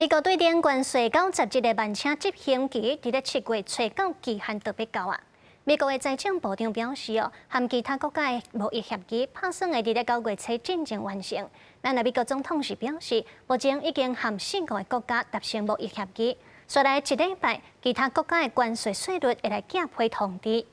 美國對等關稅90日的慢車執行期，佇咧7月初九期限就欲到啊。美國的財政部長表示哦，和其他國家的貿易協議拍算會佇咧9月初進前完成。咱的美國總統是表示，目前已經和四個國家達成貿易協議，紲來一禮拜，其他國家的關稅稅率會來寄批通知。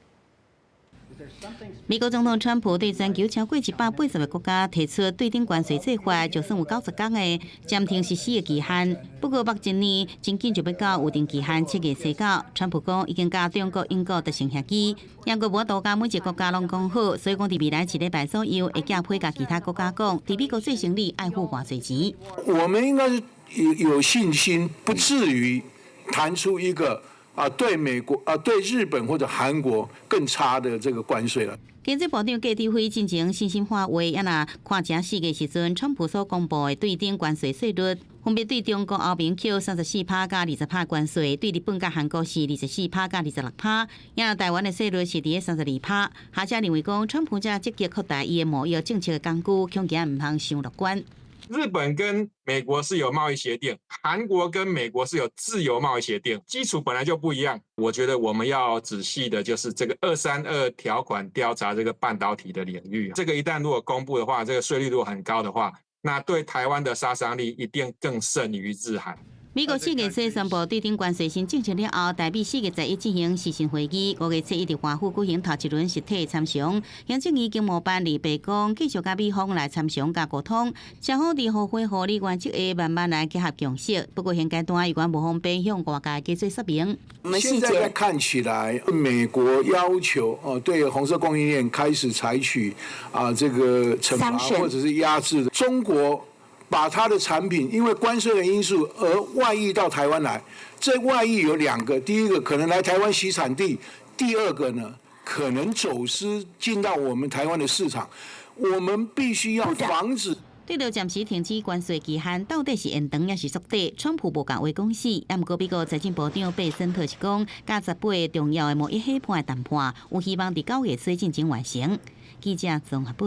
美國總統川普對全球超過180個國家提出對等關稅計劃，就算有90天的暫停實施的期限。不過，目前呢，真緊就欲到預定期限7月初九。川普講已經佮中國、英國達成協議，猶閣無法度共每一個國家攏講好，所以講佇未來一禮拜左右會寄批共其他國家講，佇美國做生理愛付偌濟錢。我們應該是有信心，不至於談出一個啊，對美國啊，對日本或者韓國更差的這個關稅了。經濟部長賀立輝進前信心喊話，啊若看成4月時陣，川普所公布的對等關稅稅率，分別對中國、歐盟扣34趴佮20趴關稅，對日本佮韓國是24趴佮26趴，啊台灣的稅率是佇咧32趴。學者認為講，川普這積極擴大伊的貿易政策的工具，恐驚毋通傷樂觀。日本跟美國是有貿易協定，韓國跟美國是有自由貿易協定，基礎本來就不一樣。我覺得我們要仔細的，就是這個232條款調查這個半導體的領域，這個一旦如果公布的話，這個稅率如果很高的話，那對台灣的殺傷力一定更勝於日韓。美國4月初宣布對等關稅新政策了後，台美4月11進行視訊會議，5月初一佇華府舉行頭一輪實體參詳。行政院經貿辦佇白宮繼續佮美方來參詳佮溝通，雙方佇互惠互利原則下慢慢來結合共識。不過現階段猶原無方便向外界加做說明。現在看起來，美國要求哦對紅色供應鏈開始採取啊這個懲罰或者是壓制，中國把他的產品因為關稅的因素而外溢到台灣來，這外溢有兩個，第一個可能來台灣洗產地，第二個呢可能走私進到我們台灣的市場，我們必須要防止。對著暫時停止關稅期限，到底是延長抑是縮短？川普無共話講死。也毋過美國財政部長貝森特是講，佮18個重要的貿易夥伴談判，有希望佇9月初進前完成。記者綜合報。